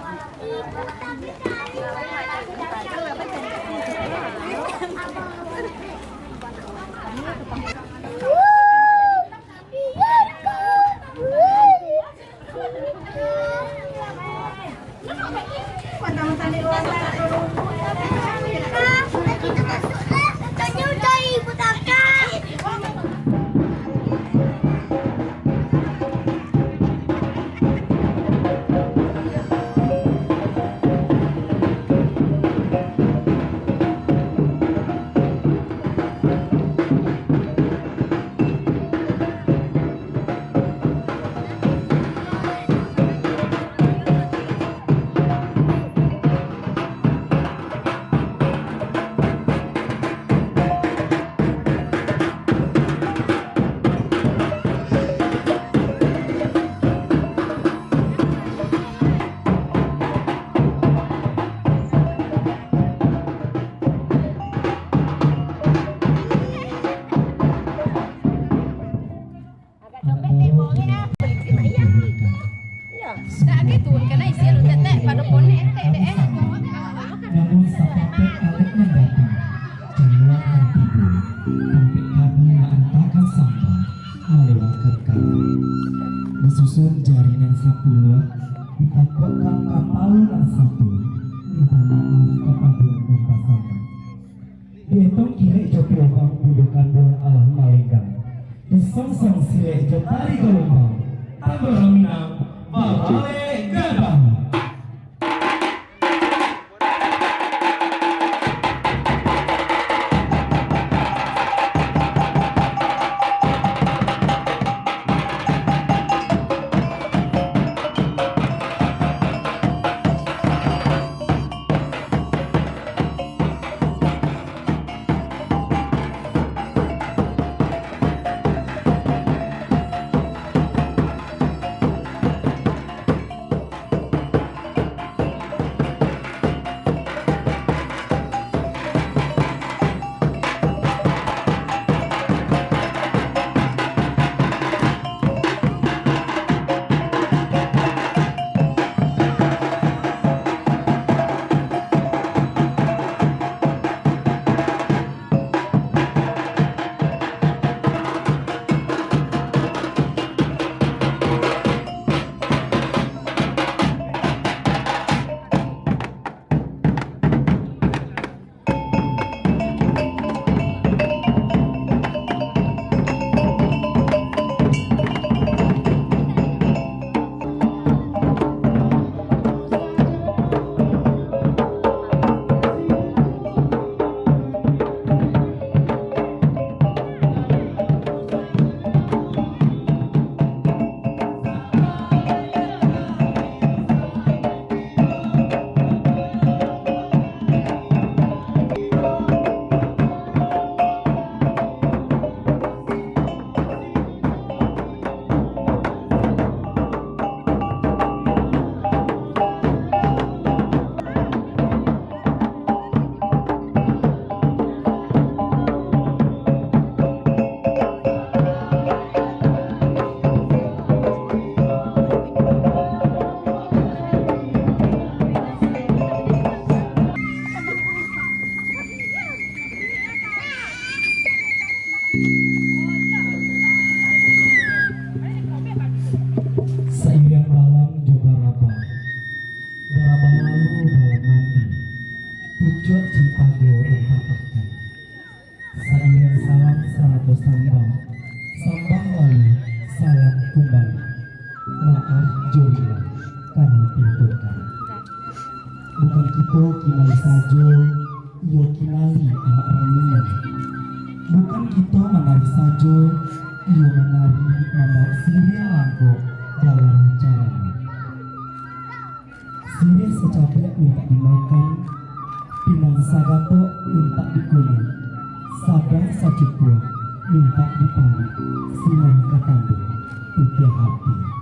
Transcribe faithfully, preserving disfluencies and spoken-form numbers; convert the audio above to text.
Iyo, dak gai turun ka nyo isi alun tetek, pado ponek etek dek, eh. Namun sapatek alek mandaki, januak nan tibo, tampek kami maantakan sampah, malewatkan kami. Disusun jari nan sapuluah, ditakuakkan kapalo nan satu, minta maaf kapado nan basamo. Dietong kilek jo piobang bundo kanduang alah malenggang. Disongsong silek jo tari galombang. Tambah minang babalek gadang. Sairiang balam jo barabah, barabah lalu balam mandi, pucuak cipago nan patahkan. Sairiang salam sarato sambang, sambang lalu salam kumbali. Maaf jo rilah kami pintakan. Bukan kito kinali sajo, iyo kinali amak raminan. Bukan kito manari sajo, iyo manari mambao siriah langkok dalam carano. Siriah sacabiak mintak dimakan, pinang sagatok mintak dikunyah, sadang sacukuak mintak dipaluik, sinan ka tando putiah ati.